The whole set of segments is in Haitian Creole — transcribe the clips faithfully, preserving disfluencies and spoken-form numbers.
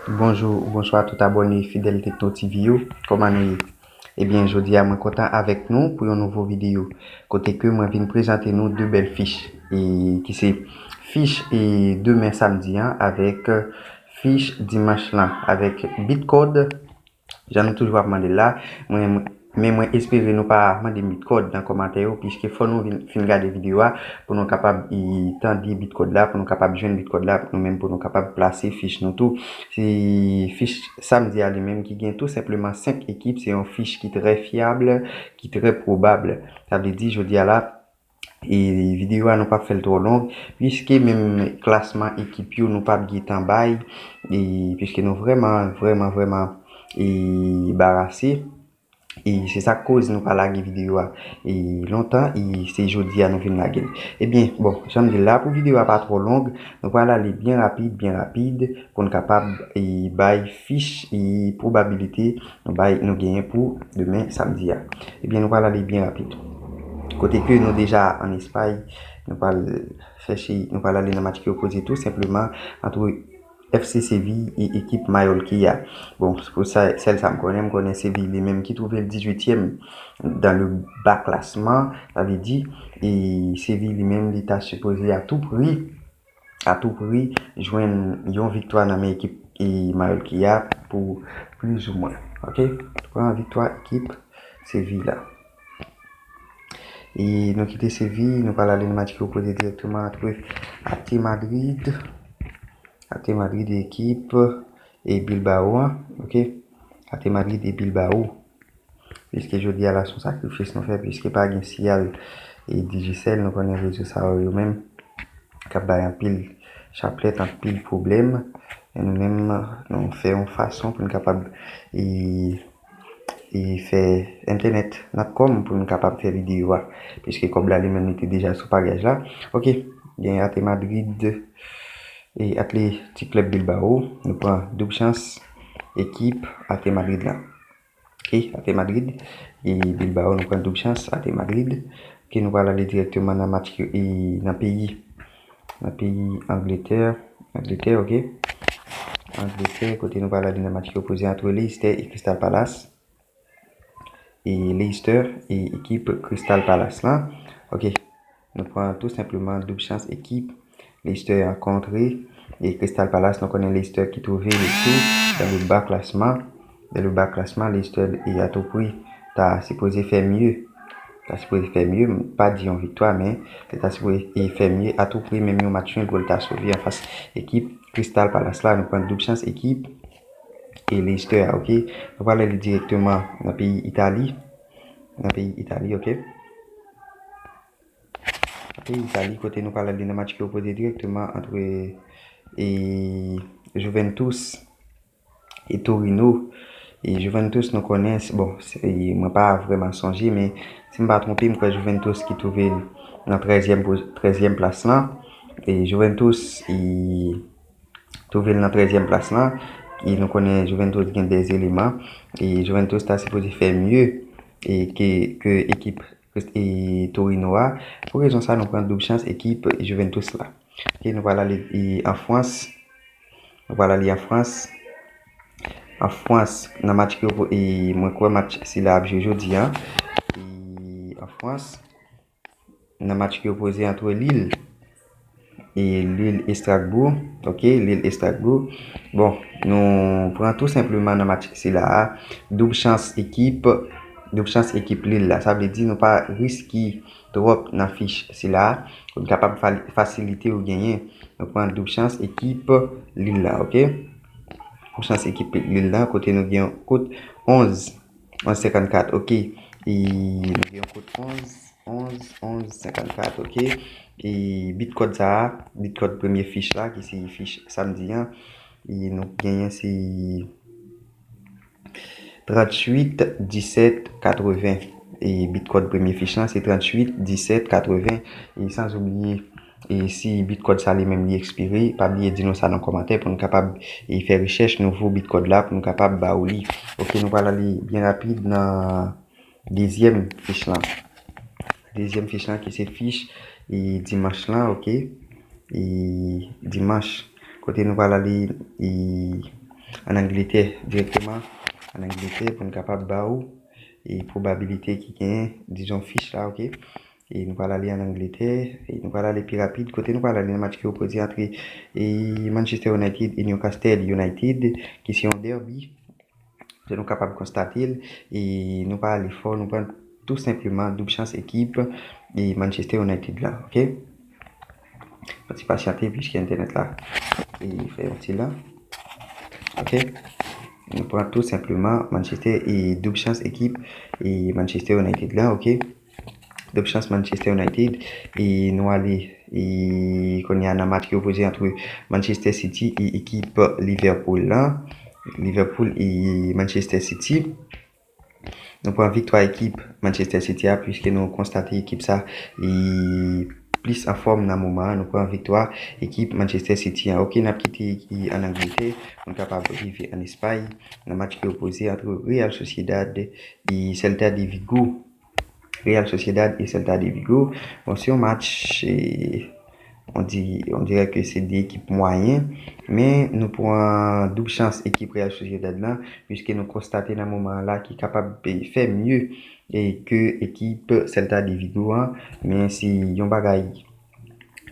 Bonjou, bonswa tout abòne fidèl Tekno T V yo. Kòman nou ye? Ebyen, jodi a mwen kontan avèk nou pou yon nouvo videyo. Kote ke mwen vin prezante nou de bèl fich. E ki se fich e demen samdi an avèk fich dimanch lan avèk Bitcode. Jan nou toujou ap mande l la, mwen, men mwen espere nou pa mande m Bitcode nan kòmantè yo, piske fò nou vin, fin gade videyo a pou nou kapab e, tande Bitcode la, pou nou kapab jwenn Bitcode la, nou menm pou nou kapab plase fich nou tou. Se fich samdi a li menm ki gen tou senpleman senk ekip, se yon fich ki trè fyab, ki trè pwobab. Sa vle di, jodi a la, e videyo a nou p ap fè l twò long, piske menm klasman ekip yo nou p ap gentan bay, e piske nou vrèman, vrèman, vrèman e barase. E se sa k koz nou pa lage videyo a e lontan, e se jodi a nou vin lage l. Ebyen, bon, jan m di l la, pou videyo a pa twò long, nou pral ale byen rapid, byen rapid, pou n kapab e bay fich e pwobabilite nou bay, nou genyen pou demen samdi a. Ebyen, nou pral ale byen rapid. Kote ke nou deja ann Espay, nou pral chèche, nou pral ale nan match ki opoze tou senpleman antre F C Seville e ekip Mallorca a. Bon, pou sa, sèl sa m konnen, m konnen Seville li menm ki twouve l dizuityèm dans le bas classement, sa vle di, e Seville li menm li ta sipoze a tou pri, a tou pri, jwenn yon viktwa nan men ekip e Mallorca a pou plizoumwen. Ok? Pran viktwa ekip Seville la. E nou kite Seville, nou pral ale nan match ki opoze dirèkteman antre Ate Madrid. Ate Madrid e ekip e Bilbao an, ok? Ate Madrid e Bilbao. Piske jodi a la se yon sakrifis nou fè, piske pa gen siyal e Digicel, nou konnen rezo sa yo, yo menm k ap bay anpil chaplèt, anpil pwoblèm. E nou menm, nou fè yon fason pou nou kapab e, e fè entènèt natcom pou nou kapab fè videyo a. Piske kòb la li menm li te deja sou pagaj la. Ok, gen Ate Madrid e Athletic Club Bilbao. Nou pran doub chans ekip Ate Madrid la. Ok, Ate Madrid e Bilbao, nou pran doub chans Ate Madrid. Ok, nou pral ale dirèkteman nan match yo e nan peyi, nan peyi Angletè. Angletè, ok. Angletè, kote nou pral ale nan match ki opoze antre Leicester e Crystal Palace. E Leicester e ekip Crystal Palace lan. Ok. Nou pran tou senpleman doub chans ekip Leicester an kontre e Crystal Palace. Nou konnen Leicester ki twouve l tou dans le bas classement. Dans le bas classement, Leicester e a tou pri ta sipoze fè mye. Ta sipoze fè mye, m pa di yon viktwa, men li ta sipoze e fè mye a tou pri, menm yon match nul pou l ta sove anfas ekip Crystal Palace la. Nou pran doub chans ekip e Leicester a, ok. Nou pral ale dirèkteman nan peyi Itali. Nan peyi Itali, ok. Nan peyi Itali, kote nou pral ale nan match ki opoze dirèkteman antre e Juventus e Torino. E Juventus, nou konnen, bon, se, mwen pa vrèman sonje, men si m pa twonpe, m kwè Juventus ki twouve l nan trèzyèm poz-, trèzyèm plas lan. E Juventus, e twouve l nan trèzyèm plas lan. E nou konnen Juventus gen de eleman. E Juventus ta sipoze fè mye e ke, ke ekip e Torino a. Pou rezon sa, nou pran doub chans ekip Juventus la. Ok, nou pral ale e an Frans. Nou pral ale an Frans. An Frans, nan match ki opo-, e mwen kwè match sila ap jwe jodi a. E an Frans, nan match ki opoze antre Lille e Lille e Strasbourg. Ok, Lille e Strasbourg. Bon, nou pran tou senpleman nan match sila a. Doub chans ekip, doub chans ekip Lille la. Sa vle di nou pa riske twòp nan fich sila a. Pou n kapab fa-, fasilite ou genyen. Nou pran doub chans ekip Lille la, ok? Doub chans ekip Lille la, kote nou gen yon kot onz, onz senkannkat, ok? E nou gen yon kot onz, onz, onz senkannkat, ok? E Bitcode sa a, Bitcode premye fich la, ki se fich samdi an, e nou genyen se tranntuit disèt katreven. E Bitcode premye fich lan se tranntuit disèt katreven. E san oubliye, e si Bitcode sa li menm li ekspire, pa bliye di nou sa nan kòmantè pou nou kapab e fè rechèch nouvo Bitcode la pou nou kapab ba ou li. Ok, nou pral ale byen rapid nan dezyèm fich lan. Dezyèm fich lan ki se fich e dimanch lan, ok? E dimanch, kote nou pral ale e ann Angletè dirèkteman, ann Angletè, pou n kapab ba ou e pwobabilite ki genyen, dizon, fich la, oke? E nou pral ale ann Angletè, e nou pral ale pi rapid, kote nou pral ale nan match ki opoze antre e Manchester United e Newcastle United, ki se yon derby. Se nou kapab konstate l, e nou pa ale fò, nou pran tou senpleman doub chans ekip e Manchester United la, oke? Yon ti pasyante, piske entènèt la e fè yon ti lan. Oke? Nou pran tou senpleman Manchester e doub chans ekip e Manchester United la, oke? Doub chans Manchester United, e nou ale e kounye a nan match ki opoze antre Manchester City e ekip Liverpool la. Liverpool e Manchester City. Nou pran viktwa ekip Manchester City a, piske nou konstate ekip sa e plis anfòm nan moman an. Nou pran viktwa ekip Manchester City an. Oke, n ap kite e ann Angletè pou n kapab rive ann Espay nan match ki opoze antre Real Sociedad e Celta de Vigo. Real Sociedad e Celta de Vigo. Bon, se yon match, e, on di, on dirè ke se de ekip mwayen, men nou pran doub chans ekip Real Sociedad lan, piske nou konstate nan moman an la ki kapab, e, fè mye e ke ekip Celta de Vigo an, men se yon bagay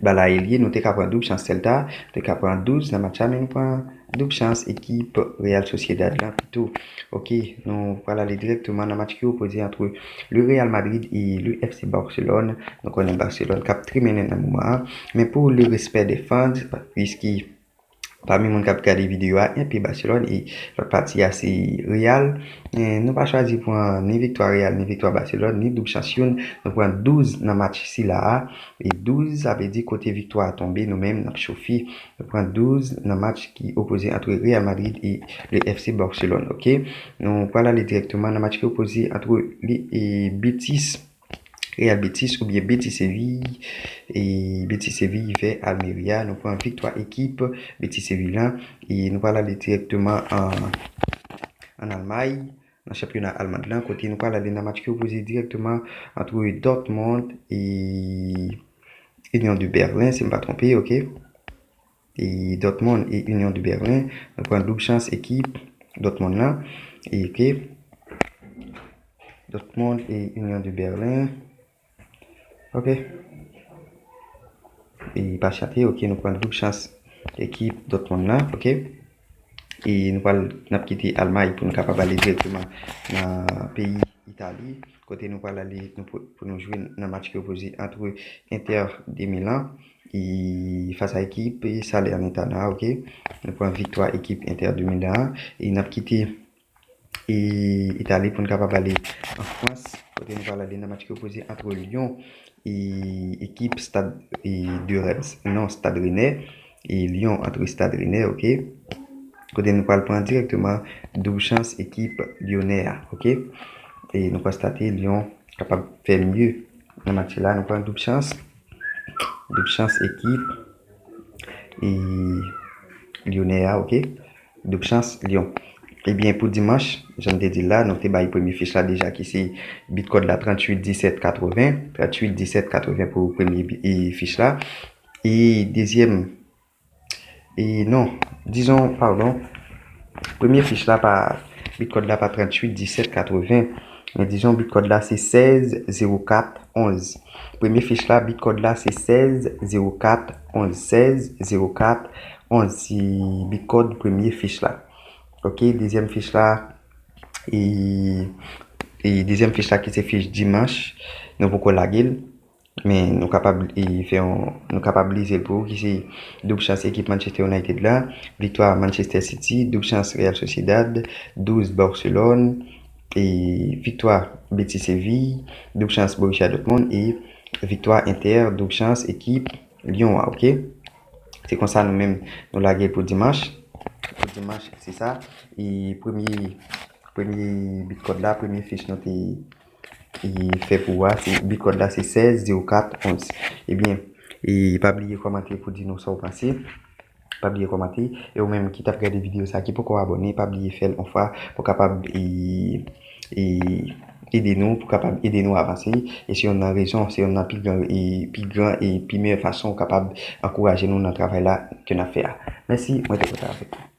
bala e lye, nou te ka pran doub chans Celta, nou te ka pran douz nan match la, men nou pran doub chans ekip Real Sociedad lan pito. Oke, nou pral ale dirèkteman nan match ki opoze antre le Real Madrid e le F C Barcelone. Nou konnen Barcelone k ap tremennen nan moman an. Men pou le respè de fans, piske pami moun k ap gade videyo a, enpe Barcelone e lòt pati a se Real. E nou pa chwazi pran ni viktwa Real, ni viktwa Barcelone, ni doub chans youn. Nou pran douz nan match sila a. E douz, sa vle di kote viktwa a tonbe, nou menm, n ap chofe. Nou pran douz nan match ki opoze antre Real Madrid e le F C Barcelone, oke? Nou pral ale dirèkteman nan match ki opoze antre li e Betis, Real Betis oubyen Betis Seville, e Betis Seville vè Almeria. Nou pran viktwa ekip Betis Seville lan, e nou pral ale dirèkteman an, ann Almay, nan chanpyona alman lan, kote nou pral ale nan match ki opoze dirèkteman antre Dortmund e Union de Berlin, si m pa twonpe, oke? E Dortmund e Union de Berlin, nou pran doub chans ekip Dortmund lan, e oke? Dortmund e Union de Berlin, oke? E pasyante, oke, nou pran doub chans ekip Dortmund lan, oke? E nou pral, n ap kite Almay pou nou kapab ale dirèkteman nan peyi Itali, kote nou pral ale, nou pou, pou nou jwe nan match ki opoze antre Inter de Milan e fas a ekip Salernitana, oke? Nou pran viktwa ekip Inter de Milan an, e n ap kite e Itali pou n kapab ale an Frans, kote nou pral ale nan match ki opoze antre Lyon e ekip Stade e de Reims, non, Stade Rennais, e Lyon antre Stade Rennais, oke? Kote nou pral pran dirèkteman doub chans ekip lyonè a, oke? E nou konstate Lyon kapab fè mye nan match la, nou pran doub chans, doub chans ekip e lyonè a, oke? Doub chans Lyon. Ebyen, pou dimanch, jan m te di l la, nou te bay premye fich la deja, ki se bit kòd la tranntuit disèt katreven, tranntuit disèt katreven pou premye bi-, e fich la. E dezyèm, e non, dizon, padon, premye fich la pa, bit kòd la pa tranntuit disèt katreven, men dizon bit kòd la se sèz zewo kat onz. Premye fich la, bit kòd la se sèz zewo kat onz, sèz zewo kat onz, se bit kòd premye fich la. Oke, dezyèm fich la, e, e dezyèm fich la ki se fich dimanch, nou poko lage l, men nou kapab, e, fè yon, nou kapab lize l pou ou, ki se doub chans ekip Manchester United la, viktwa Manchester City, doub chans Real Sociedad, douz Barcelone, e viktwa Betis Seville, doub chans Borussia Dortmund, e viktwa Inter, doub chans ekip Lyon a, oke? Se konsa nou menm nou lage pou dimanch. Pou dimanch, se sa. E premye, premye bit kòd la, premye fich nou te, e, fè pou ou a, se bit kòd la, se sèz zewo kat onz. Ebyen, e pa bliye kòmante pou di nou sa w panse. Pa bliye kòmante. E ou menm ki t ap gade videyo sa, ki poko abòne, pa bliye fè l yon fwa pou kapab, e, e, ede nou, pou kapab ede nou avanse. E se youn nan rezon, se youn nan pi gran, e, pi gran e pi meyè fason ou kapab ankouraje nou nan travay la ke n ap fè a. Mèsi, mwen te kontan avèk ou.